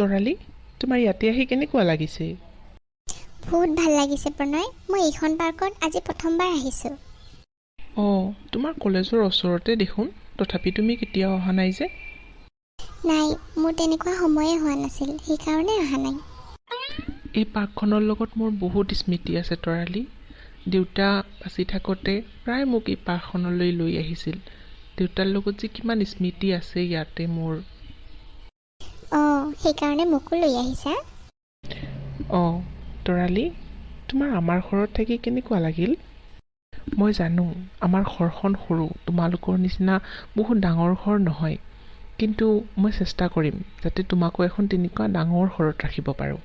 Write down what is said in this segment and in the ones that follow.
তৰালি, তোমাৰ ইয়াতে আহি কেনেকুৱা লাগিছে? বহুত ভাল লাগিছে প্ৰণয়। মই এইখন পাৰ্কত আজি প্ৰথমবাৰ আহিছোঁ। অঁ, তোমাৰ কলেজৰ ওচৰতে দেখোন, তথাপি তুমি কেতিয়াও অহা নাই যে? নাই, মোৰ তেনেকুৱা সময়ে হোৱা নাছিল, সেইকাৰণে অহা নাই। এই পাৰ্কখনৰ লগত মোৰ বহুত স্মৃতি আছে তৰালি। দেউতা বাচি থাকোঁতে প্ৰায় মোক এই পাৰ্কখনলৈ লৈ আহিছিল। দেউতাৰ লগত যে কিমান স্মৃতি আছে ইয়াতে মোৰ। অঁ, সেইকাৰণে মোকো লৈ আহিছা। অঁ তৰালি, তোমাৰ আমাৰ ঘৰত থাকি কেনেকুৱা লাগিল? মই জানো আমাৰ ঘৰখন সৰু, তোমালোকৰ নিচিনা বহুত ডাঙৰ ঘৰ নহয়, কিন্তু মই চেষ্টা কৰিম যাতে তোমাকো এখন তেনেকুৱা ডাঙৰ ঘৰত ৰাখিব পাৰোঁ।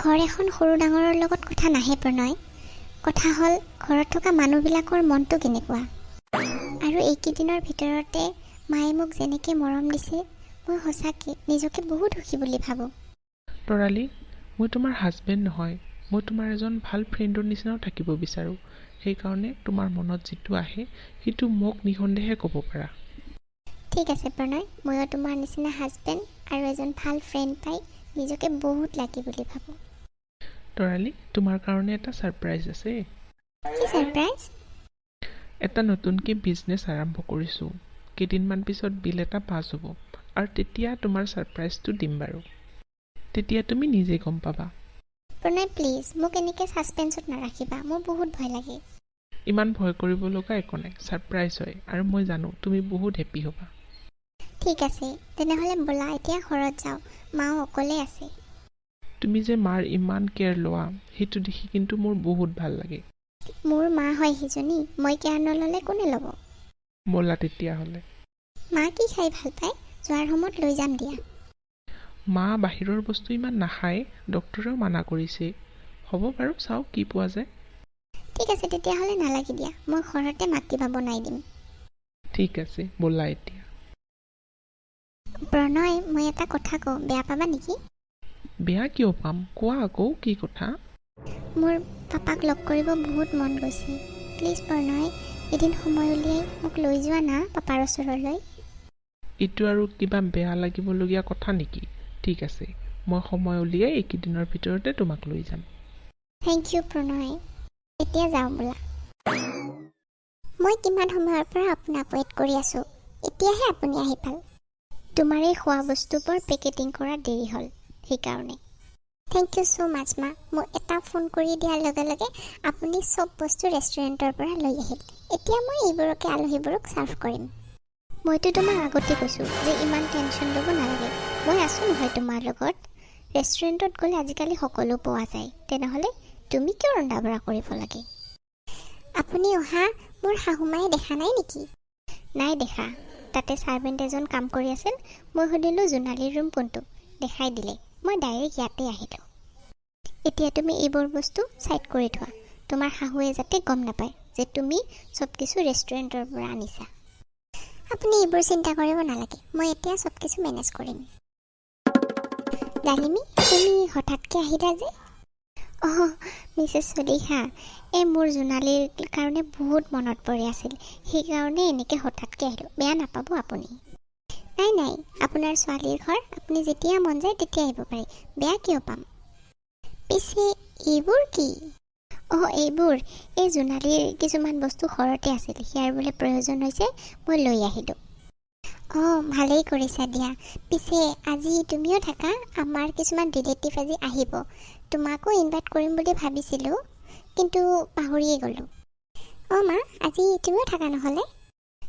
ঘৰ এখন সৰু ডাঙৰৰ লগত কথা নাহে প্ৰণয়। কথা হ'ল ঘৰত থকা মানুহবিলাকৰ মনটো কেনেকুৱা। আৰু এইকেইদিনৰ ভিতৰতে মায়ে মোক যেনেকৈ মৰম দিছে, মই সঁচাকৈ নিজকে বহুত সুখী বুলি ভাবোঁ। তৰালি, মই তোমাৰ হাজবেণ্ড নহয়, মই তোমাৰ এজন ভাল ফ্ৰেণ্ডৰ নিচিনাও থাকিব বিচাৰোঁ। সেইকাৰণে তোমাৰ মনত যিটো আহে, সেইটো মোক নিঃসন্দেহে ক'ব পাৰা। ঠিক আছে প্ৰণয়, ময়ো তোমাৰ নিচিনা হাজবেণ্ড আৰু এজন ভাল ফ্ৰেণ্ড পাই নিজকে বহুত লাকি বুলি ভাবোঁ। তৰালি, তোমাৰ কাৰণে এটা ছাৰপ্ৰাইজ আছে। কি ছাৰপ্ৰাইজ? এটা নতুনকৈ বিজনেছ আৰম্ভ কৰিছোঁ। কেইদিনমান পিছত বিল এটা পাছ হ'ব আৰু তেতিয়া তোমাৰ ছাৰপ্ৰাইজটো দিম বাৰু। তেতিয়া তুমি নিজে গম পাবা। প্ৰণয়, প্লিজ মোক এনেকৈ ছাছপেঞ্চত নাৰাখিবা, মোৰ বহুত ভয় লাগে। ইমান ভয় কৰিব লগা একো নাই, ছাৰপ্ৰাইজ হয় আৰু মই জানো তুমি বহুত হেপ্পী হ'বা। ঠিক আছে তেনেহ'লে, ব'লা এতিয়া ঘৰত যাওঁ, মাও অকলে আছে। তুমি যে মাৰ ইমান কেয়াৰ লোৱা, সেইটো দেখি কিন্তু মোৰ বহুত ভাল লাগে। মোৰ মা হয় সেইজনী, মই কেয়াৰ নল'লে কোনে ল'ব? ব'লা তেতিয়াহ'লে। মা কি খাই ভাল পায়? যোৱাৰ সময়ত লৈ যাম দিয়া। মা বাহিৰৰ বস্তু ইমান নাখায়, ডক্তৰেও মানা কৰিছে। হ'ব বাৰু, চাওঁ কি পোৱা যায়। ঠিক আছে তেতিয়াহ'লে, নালাগে দিয়া, মই ঘৰতে মাক কিবা বনাই দিম। ঠিক আছে, ব'লা এতিয়া। প্ৰণয়, মই এটা কথা কওঁ, বেয়া পাবা নেকি? বেয়া কিয় পাম? কোৱা আকৌ, কি কথা? মোৰ পাপাক লগ কৰিব বহুত মন গৈছে। প্লিজ প্ৰণয়, এদিন সময় উলিয়াই মোক লৈ যোৱা না পাপাৰ ওচৰলৈ। এইটো আৰু কিবা বেয়া লাগিবলগীয়া কথা নেকি? ঠিক আছে, মই সময় উলিয়াই এইকেইদিনৰ ভিতৰতে তোমাক লৈ যাম। Thank U প্ৰণয়, এতিয়া যাওঁ ব'লা। মই কিমান সময়ৰ পৰা আপোনাক ৱেইট কৰি আছোঁ, এতিয়াহে আপুনি আহি পাল। তোমাৰ এই খোৱা বস্তুবোৰ পেকেটিং কৰা দেৰি হ'ল, সেইকাৰণে। Thank you so মাছ মা। মোক এটা ফোন কৰি দিয়াৰ লগে লগে আপুনি চব বস্তু ৰেষ্টুৰেণ্টৰ পৰা লৈ আহিল। এতিয়া মই এইবোৰকে আলহীবোৰক ছাৰ্ভ কৰিম। মইতো তোমাক আগতে কৈছোঁ যে ইমান টেনশ্যন ল'ব নালাগে, মই আছোঁ নহয় তোমাৰ লগত। ৰেষ্টুৰেণ্টত গ'লে আজিকালি সকলো পোৱা যায়, তেনেহ'লে তুমি কিয় ৰন্ধা বঢ়া কৰিব লাগে? আপুনি অহা মোৰ শাহুমায়ে দেখা নাই নেকি? নাই দেখা। তাতে ছাৰ্ভেণ্ট এজন কাম কৰি আছিল। মই সুধিলোঁ জোনালীৰ ৰুম কোনটো, দেখাই দিলে। মই ডাইৰেক্ট ইয়াতে আহিলোঁ। এতিয়া তুমি এইবোৰ বস্তু ছাইড কৰি থোৱা, তোমাৰ শাহুৱে যাতে গম নাপায় যে তুমি চব কিছু ৰেষ্টুৰেণ্টৰ পৰা আনিছা। আপুনি এইবোৰ চিন্তা কৰিব নালাগে, মই এতিয়া চব কিছু মেনেজ কৰিম। ডালিমী, তুমি হঠাৎকৈ আহিলা যে? অঁ মিছেছ চলিহা, এই মোৰ জোনালীৰ কাৰণে বহুত মনত পৰি আছিল, সেইকাৰণে এনেকৈ হঠাৎকৈ আহিলোঁ। বেয়া নাপাব আপুনি। নাই নাই, আপোনাৰ ছোৱালীৰ ঘৰ, আপুনি যেতিয়া মন যায় তেতিয়া আহিব পাৰে, বেয়া কিয় পাম? পিছে এইবোৰ কি? অঁ, এইবোৰ এই জোনালীৰ কিছুমান বস্তু ঘৰতে আছিল, সেয়াৰ বোলে প্ৰয়োজন হৈছে, মই লৈ আহিলোঁ। অঁ, ভালেই কৰিছা দিয়া। পিছে আজি তুমিও থাকা, আমাৰ কিছুমান ৰিলেটিভ আজি আহিব। তোমাকো ইনভাইট কৰিম বুলি ভাবিছিলোঁ, কিন্তু পাহৰিয়ে গ'লোঁ। অঁ মা, আজি তুমিও থাকা নহ'লে।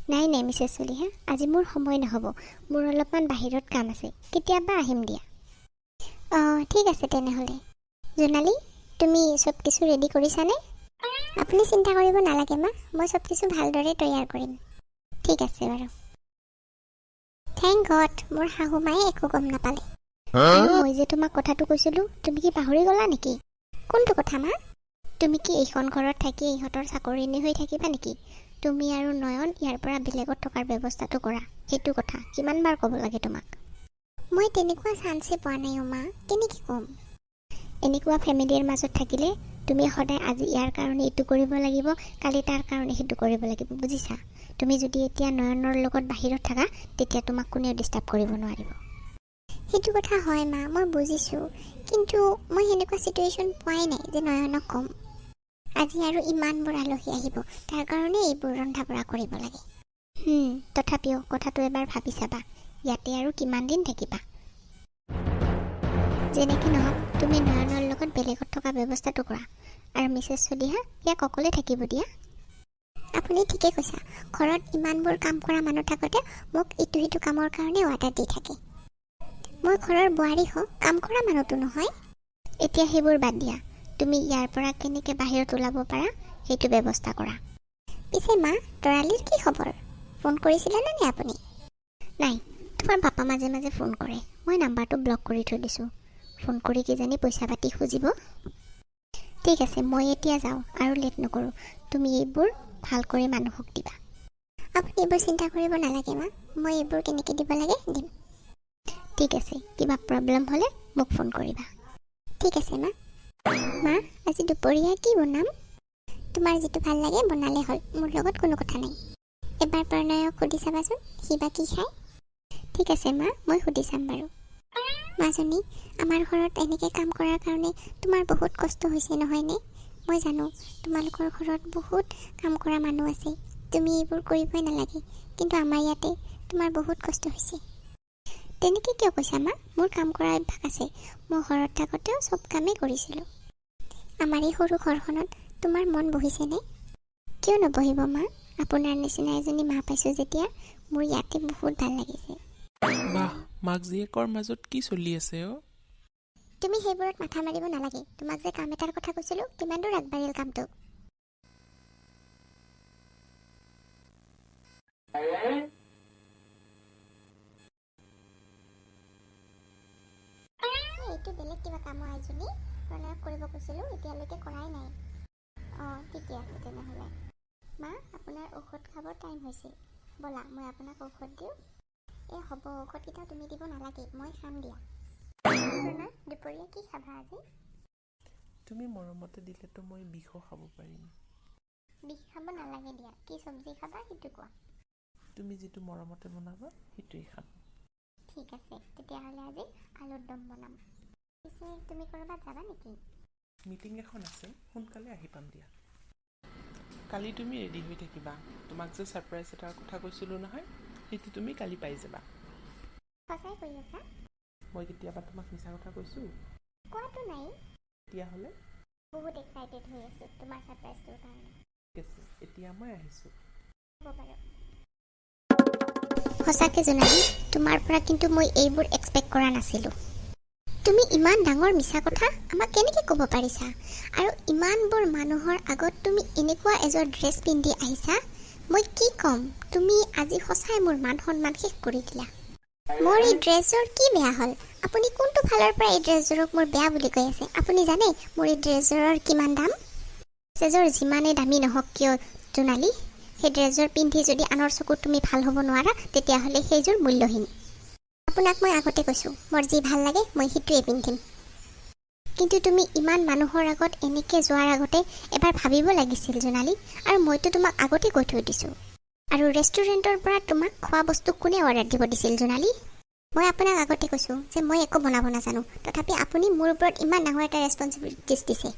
নাই নাই মিছেছ চলিহা, আজি মোৰ সময় নহ'ব, মোৰ অলপমান বাহিৰত কাম আছে, কেতিয়াবা আহিম দিয়া। অঁ, ঠিক আছে তেনেহ'লে। জোনালী, তুমি চব কিছু ৰেডি কৰিছানে? আপুনি চিন্তা কৰিব নালাগে মা, মই চব কিছু ভালদৰে তৈয়াৰ কৰিম। ঠিক আছে বাৰু। Thank god, মোৰ শাহু মায়ে একো গম নাপালে। আৰু মই যে তোমাক কথাটো কৈছিলোঁ, তুমি কি পাহৰি গ'লা নেকি? কোনটো কথা মা? তুমি কি এইখন ঘৰত থাকি ইহঁতৰ চাকৰিনী হৈ থাকিবা নেকি? তুমি আৰু নয়ন ইয়াৰ পৰা বেলেগত থকাৰ ব্যৱস্থাটো কৰা, সেইটো কথা কিমান বাৰ ক'ব লাগে তোমাক? মই তেনেকুৱা চান্সে পোৱা নাই অ' মা, কেনেকৈ ক'ম? এনেকুৱা ফেমিলিৰ মাজত থাকিলে তুমি সদায় আজি ইয়াৰ কাৰণে এইটো কৰিব লাগিব, কালি তাৰ কাৰণে সেইটো কৰিব লাগিব, বুজিছা? তুমি যদি এতিয়া নয়নৰ লগত বাহিৰত থাকা, তেতিয়া তোমাক কোনেও ডিষ্টাৰ্ব কৰিব নোৱাৰিব। সেইটো কথা হয় মা, মই বুজিছোঁ, কিন্তু মই সেনেকুৱা চিটুৱেশ্যন পোৱাই নাই যে নয়নক ক'ম। আজি আৰু ইমানবোৰ আলহী আহিব, তাৰ কাৰণে এইবোৰ ৰন্ধা বঢ়া কৰিব লাগে। তথাপিও কথাটো এবাৰ ভাবি চাবা, ইয়াতে আৰু কিমান দিন থাকিবা? যেনেকে নহওক, তুমি নয়নৰ লগত বেলেগত থকা ব্যৱস্থাটো কৰা আৰু মিছেছ চলিহা, ইয়াক অকলে থাকিব দিয়া। আপুনি ঠিকে কৈছা। ঘৰত ইমানবোৰ কাম কৰা মানুহ থাকোঁতে মোক ইটো সিটো কামৰ কাৰণে অৰ্ডাৰ দি থাকে। মই ঘৰৰ বোৱাৰী হওঁ, কাম কৰা মানুহটো নহয়। এতিয়া সেইবোৰ বাদ দিয়া, তুমি ইয়াৰ পৰা কেনেকৈ বাহিৰত ওলাব পাৰা সেইটো ব্যৱস্থা কৰা। পিছে মা, তৰালীৰ কি খবৰ? ফোন কৰিছিলেনে নে আপুনি? নাই, তোমাৰ পাপা মাজে মাজে ফোন কৰে, মই নাম্বাৰটো ব্লক কৰি থৈ দিছোঁ। ফোন কৰি কিজানি পইচা পাতি খুজিব। ঠিক আছে, মই এতিয়া যাওঁ আৰু লেট নকৰোঁ। তুমি এইবোৰ ভাল কৰি মানুহক দিবা। আপুনি এইবোৰ চিন্তা কৰিব নালাগে মা, মই এইবোৰ কেনেকৈ দিব লাগে দিম। ঠিক আছে, কিবা প্ৰব্লেম হ'লে মোক ফোন কৰিবা। ঠিক আছে মা। মা, আজি দুপৰীয়া কি বনাম? তোমাৰ যিটো ভাল লাগে বনালে হ'ল, মোৰ লগত কোনো কথা নাই। এবাৰ প্ৰণয়ক সুধি চাবাচোন, সি বা কি খায়। ঠিক আছে মা, মই সুধি চাম বাৰু। মাজনী, আমাৰ ঘৰত এনেকৈ কাম কৰাৰ কাৰণে তোমাৰ বহুত কষ্ট হৈছে নহয়নে? মই জানো তোমালোকৰ ঘৰত বহুত কাম কৰা মানুহ আছে, তুমি এইবোৰ কৰিবই নালাগে, কিন্তু আমাৰ ইয়াতে তোমাৰ বহুত কষ্ট হৈছে। তেনেকৈ কিয় কৈছা মা? মোৰ কাম কৰা অভ্যাস আছে। মই ঘৰত থাকোঁতেও চব কামেই কৰিছিলোঁ। আমাৰ এই সৰু ঘৰখনত তোমাৰ মন বহিছেনে? কিয় নবহিব মা? আপোনাৰ নিচিনা এজনী মা পাইছোঁ যেতিয়া মোৰ ইয়াতে বহুত ভাল লাগিছে। বাহ, মাক জীয়েকৰ মাজত কি চলি আছে অ'? তুমি সেইবোৰত মাথা মাৰিব নালাগে। তোমাক যে কাম এটাৰ কথা কৈছিলোঁ, কিমান দূৰ আগবাঢ়িল কামটো? এইটো বেলেগ কিবা কামৰ আইজনী, প্ৰণয়ক কৰিব কৈছিলোঁ, এতিয়ালৈকে কৰাই নাই। অঁ, ঠিকে আছে তেনেহ'লে। মা, আপোনাৰ ঔষধ খাবৰ টাইম হৈছে। ব'লা, মই আপোনাক ঔষধ দিওঁ। এই হ'ব, ঔষধকেইটা তুমি দিব নালাগে, মই খাম দিয়া। প্ৰণয়, দুপৰীয়া কি খাবা আজি? তুমি মৰমতে দিলেতো মই বিষো খাব পাৰিম। বিষ খাব নালাগে দিয়া, কি চব্জি খাবা সেইটো কোৱা। তুমি যিটো মৰমতে বনাবা সেইটোৱেই খাম। ঠিক আছে, তেতিয়াহ'লে আজি আলুৰ দম বনাম। পিছে তুমি ক'ৰবাত যাবা নেকি? মিটিং এখন আছে, সোনকালে আহি পাম দিয়া। কালি তুমি ৰেডি হৈ থাকিবা। তোমাক যে ছাৰপ্ৰাইজ এটাৰ কথা কৈছিলোঁ নহয়, সেইটো তুমি কালি পাই যাবা। সঁচাই কৈ আছা? মই কেতিয়াবা তোমাক মিছা কথা কৈছোঁ? কোৱাটো নাই। তেতিয়াহ'লে? বহুত এক্সাইটেড হৈ আছোঁ তোমাৰ ছাৰপ্ৰাইজটোৰ কাৰণে। ঠিক আছে, এতিয়া মই আহিছোঁ। হ'ব বাৰু। সঁচাকৈ জোনালী, তোমাৰ পৰা কিন্তু মই এইবোৰ এক্সপেক্ট কৰা নাছিলোঁ। তুমি ইমান ডাঙৰ মিছা কথা আমাক কেনেকৈ ক'ব পাৰিছা? আৰু ইমানবোৰ মানুহৰ আগত তুমি এনেকুৱা এযোৰ ড্ৰেছ পিন্ধি আহিছা, মই কি ক'ম? তুমি আজি সঁচাই মোৰ মান সন্মান শেষ কৰি দিলা। মোৰ এই ড্ৰেছযোৰ কি বেয়া হ'ল? আপুনি কোনটো ফালৰ পৰা এই ড্ৰেছযোৰক মোৰ বেয়া বুলি কৈ আছে? আপুনি জানে মোৰ এই ড্ৰেছযোৰৰ কিমান দাম? ড্ৰেছযোৰ যিমানেই দামী নহওক কিয় জোনালী, সেই ড্ৰেছযোৰ পিন্ধি যদি আনৰ চকুত তুমি ভাল হ'ব নোৱাৰা, তেতিয়াহ'লে সেইযোৰ মূল্যহীন। আপোনাক মই আগতে কৈছোঁ, মোৰ যি ভাল লাগে মই সেইটোৱে পিন্ধিম। কিন্তু তুমি ইমান মানুহৰ আগত এনেকৈ যোৱাৰ আগতে এবাৰ ভাবিব লাগিছিল জোনালী। আৰু মইতো তোমাক আগতে কৈ থৈ দিছোঁ। আৰু ৰেষ্টুৰেণ্টৰ পৰা তোমাক খোৱা বস্তু কোনে অৰ্ডাৰ দিব দিছিল জোনালী? মই আপোনাক আগতে কৈছোঁ যে মই একো বনাব নাজানো, তথাপি আপুনি মোৰ ওপৰত ইমান ডাঙৰ এটা ৰেচপনচিবিলিটিছ দিছে।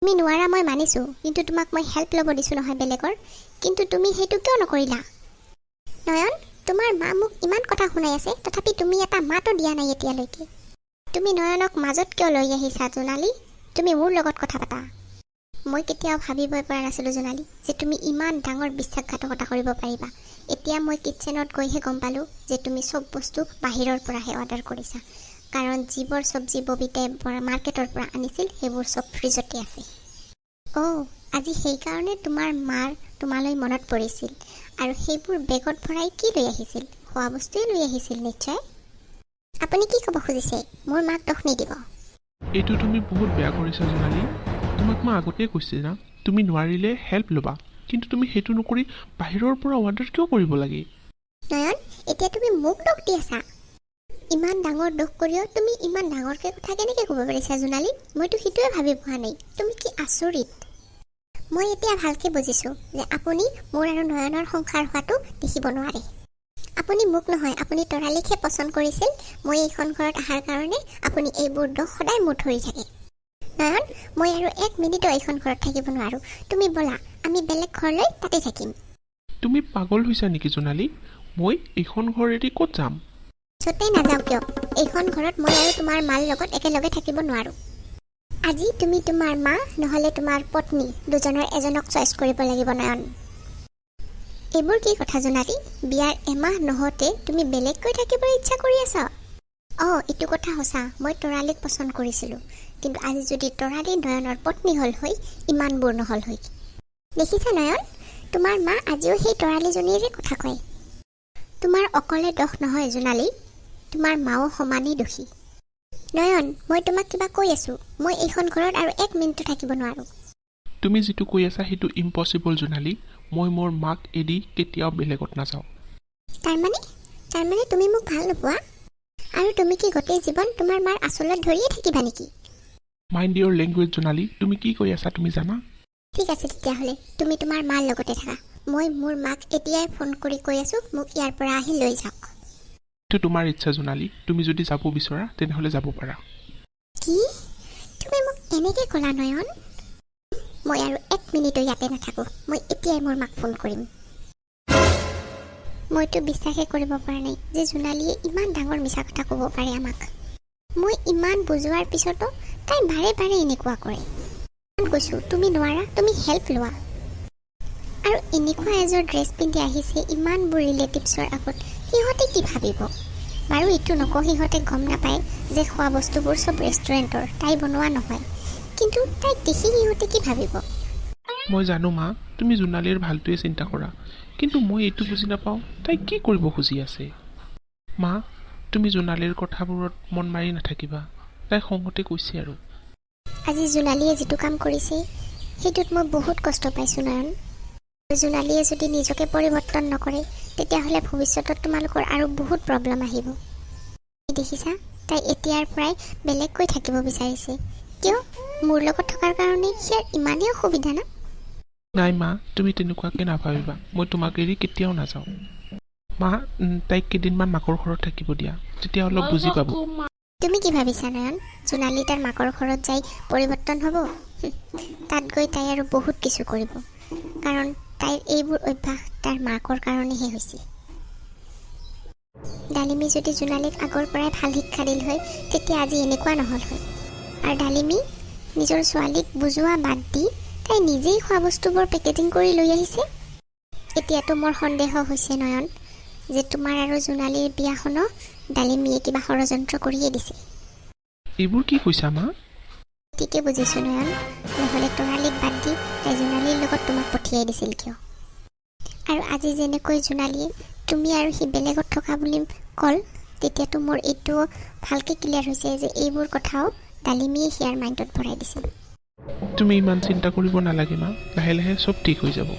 তুমি নোৱাৰা মই মানিছোঁ, কিন্তু তোমাক মই হেল্প ল'ব দিছোঁ নহয় বেলেগৰ, কিন্তু তুমি সেইটো কিয় নকৰিলা? নয়ন, তোমাৰ মা মোক ইমান কথা শুনাই আছে, তথাপি তুমি এটা মাতো দিয়া নাই এতিয়ালৈকে। তুমি নয়নক মাজত কিয় লৈ আহিছা জোনালী? তুমি মোৰ লগত কথা পাতা। মই কেতিয়াও ভাবিবই পৰা নাছিলোঁ জোনালী যে তুমি ইমান ডাঙৰ বিশ্বাসঘাতকতা কৰিব পাৰিবা। এতিয়া মই কিটচেনত গৈহে গম পালোঁ যে তুমি চব বস্তু বাহিৰৰ পৰাহে অৰ্ডাৰ কৰিছা, কাৰণ যিবোৰ চব্জি ববিতাই মাৰ্কেটৰ পৰা আনিছিল সেইবোৰ চব ফ্ৰিজতে আছে। অ', আজি সেইকাৰণে তোমাৰ মাৰ তোমালৈ মনত পৰিছিল। আৰু সেইবোৰ বেগত ভৰাই কি লৈ আহিছিল? খোৱা বস্তুৱেই লৈ আহিছিল নিশ্চয়। আপুনি কি ক'ব খুজিছে? মোৰ মাক দোষ নিদিব। এইটো তুমি বহুত বেয়া কৰিছা জোনালী। তোমাক মই আগতেই কৈছোঁ না, তুমি নোৱাৰিলে হেল্প ল'বা, কিন্তু তুমি সেইটো নকৰি বাহিৰৰ পৰা অৰ্ডাৰ কিয় কৰিব লাগে? নয়ন, এতিয়া তুমি মোক দোষ দি আছা? ইমান ডাঙৰ দোষ কৰিও তুমি ইমান ডাঙৰকৈ কথা কেনেকৈ ক'ব পাৰিছা জোনালী? মইতো সেইটোৱে ভাবি পোৱা নাই। তুমি কি আচৰিত! মই এতিয়া ভালকৈ বুজিছোঁ যে আপুনি মোৰ আৰু নয়নৰ সংসাৰ হোৱাটো দেখিব নোৱাৰে। আপুনি মোক নহয়, আপুনি তৰালীকহে পচন্দ কৰিছিল। মই এইখন ঘৰত অহাৰ কাৰণে আপুনি এইবোৰ দোষ সদায় মোৰ ধৰি থাকে। নয়ন, মই আৰু এক মিনিটো এইখন ঘৰত থাকিব নোৱাৰোঁ। তুমি ব'লা, আমি বেলেগ ঘৰ লৈ তাতে থাকিম। তুমি পাগল হৈছা নেকি জোনালী? মই এইখন ঘৰ এৰি ক'ত যাম? য'তেই নাযাওঁ কিয়, এইখন ঘৰত মই আৰু তোমাৰ মাৰ লগত একেলগে থাকিব নোৱাৰোঁ। আজি তুমি তোমাৰ মা নহ'লে তোমাৰ পত্নী, দুজনৰ এজনক চইচ কৰিব লাগিব নয়ন। এইবোৰ কি কথা জোনালী? বিয়াৰ এমাহ নহওঁতে তুমি বেলেগকৈ থাকিবৰ ইচ্ছা কৰি আছা? অঁ, এইটো কথা সঁচা, মই তৰালীক পচন্দ কৰিছিলোঁ। কিন্তু আজি যদি তৰালী নয়নৰ পত্নী হ'ল হৈ, ইমানবোৰ নহ'ল হৈ। দেখিছা নয়ন, তোমাৰ মা আজিও সেই তৰালীজনীৰে কথা কয়। তোমাৰ অকলে দোষ নহয় জোনালী, তোমাৰ মাও সমানেই দোষী। নয়ন, মই তোমাক কিবা কৈ আছোঁ। মই এইখন ঘৰত আৰু এক মিনিটো থাকিব নোৱাৰোঁ। তুমি যিটো কৈ আছা সেইটো ইম্পচিবল জোনালী। মই মোৰ মাক এৰি কেতিয়াও বেলেগত নাযাওঁ। তাৰমানে তুমি মোক ভাল নোপোৱা? আৰু তুমি কি গোটেই জীৱন তোমাৰ মাৰ আঁচলত ধৰিয়ে থাকিবা নেকি? Mind your language, Jonali. তুমি কি কৈ আছা তুমি জানা? ঠিক আছে তেতিয়াহ'লে, তুমি তোমাৰ মাৰ লগতে থাকা। মই মোৰ মাক এতিয়াই ফোন কৰি কৈ আছোঁ, মোক ইয়াৰ পৰা আহি লৈ যাওক। এইটো তোমাৰ ইচ্ছা জোনালী। তুমি যদি যাব বিচৰা, তেনেহ'লে যাব পাৰা। কি? তুমি মোক এনেকৈ ক'লা নয়ন? মই আৰু এক মিনিটো ইয়াতে নাথাকোঁ। মই এতিয়াই মোৰ মাক ফোন কৰিম। মইতো বিশ্বাসে কৰিব পৰা নাই যে জোনালীয়ে ইমান ডাঙৰ মিছা কথা ক'ব পাৰে আমাক। মই ইমান বুজোৱাৰ পিছতো তাই বাৰে বাৰে এনেকুৱা কৰে। কৈছোঁ, তুমি নোৱাৰা, তুমি হেল্প লোৱা। আৰু এনেকুৱা এযোৰ ড্ৰেছ পিন্ধি আহিছে ইমানবোৰ ৰিলেটিভছৰ আগত, সিহঁতে কি ভাবিব? বাৰু, এইটো নকওঁ সিহঁতে গম নাপায় যে খোৱা বস্তুবোৰ চব ৰেষ্টুৰেণ্টৰ, তাই বনোৱা নহয়। কিন্তু তাইক দেখি সিহঁতে কি ভাবিব? মই জানো মা, তুমি জোনালীৰ ভালটোৱে চিন্তা কৰা। কিন্তু মই এইটো বুজি নাপাওঁ, তাই কি কৰিব খুজি আছে। মা, তুমি জোনালীৰ কথাবোৰত মন মাৰি নাথাকিবা। তাই খঙতে কৈছে আৰু। আজি জোনালীয়ে যিটো কাম কৰিছে, সেইটোত মই বহুত কষ্ট পাইছোঁ নয়ন। জোনালীয়ে যদি নিজকে পৰিৱৰ্তন নকৰে, তেতিয়াহ'লে ভৱিষ্যতত তোমালোকৰ আৰু বহুত প্ৰব্লেম আহিব। দেখিছা, তাই এতিয়াৰ পৰাই বেলেগকৈ থাকিব বিচাৰিছে। কিয়? মোৰ লগত থকাৰ কাৰণে সিয়াৰ ইমানেই অসুবিধা না? নাই মা, তুমি তেনেকুৱাকৈ নাভাবিবা। মই তোমাক এৰি কেতিয়াও নাযাওঁ। মা, তাইক কেইদিনমান মাকৰ ঘৰত থাকিব দিয়া, তেতিয়া অলপ বুজি পাব। তুমি কি ভাবিছা নয়ন, জোনালী তাৰ মাকৰ ঘৰত যাই পৰিৱৰ্তন হ'ব? তাত গৈ তাই আৰু বহুত কিছু কৰিব, কাৰণ তাইৰ এইবোৰ অভ্যাস তাৰ মাকৰ কাৰণেহে হৈছে। ডালিমী যদি জোনালীক আগৰ পৰাই ভাল শিক্ষা দিল হয়, তেতিয়া আজি এনেকুৱা নহ'ল হয়। আৰু ডালিমী নিজৰ ছোৱালীক বুজোৱা বাদ দি তাই নিজেই খোৱা বস্তুবোৰ পেকেজিং কৰি লৈ আহিছে। এতিয়াতো মোৰ সন্দেহ হৈছে নয়ন, যে তোমাৰ আৰু জোনালীৰ বিয়াখনো ডালিমীয়ে কিবা ষড়যন্ত্ৰ কৰিয়ে দিছে। এইবোৰ কি কৈছা মা? ঠিকে বুজিছোঁ নয়ন। নহ'লে তৰালীক বাদ দি তাই জোনালীৰ লগত তোমাক পঠিয়াই দিছিল কিয়? আৰু আজি যেনেকৈ জোনালীয়ে তুমি আৰু সি বেলেগত থকা বুলি ক'ল, তেতিয়াতো মোৰ এইটো ভালকৈ ক্লিয়াৰ হৈছে যে এইবোৰ কথাও ডালিমীয়ে সিয়াৰ মাইণ্ডত ভৰাই দিছিল। তুমি ইমান চিন্তা কৰিব নালাগে মা। লাহে লাহে চব ঠিক হৈ যাব।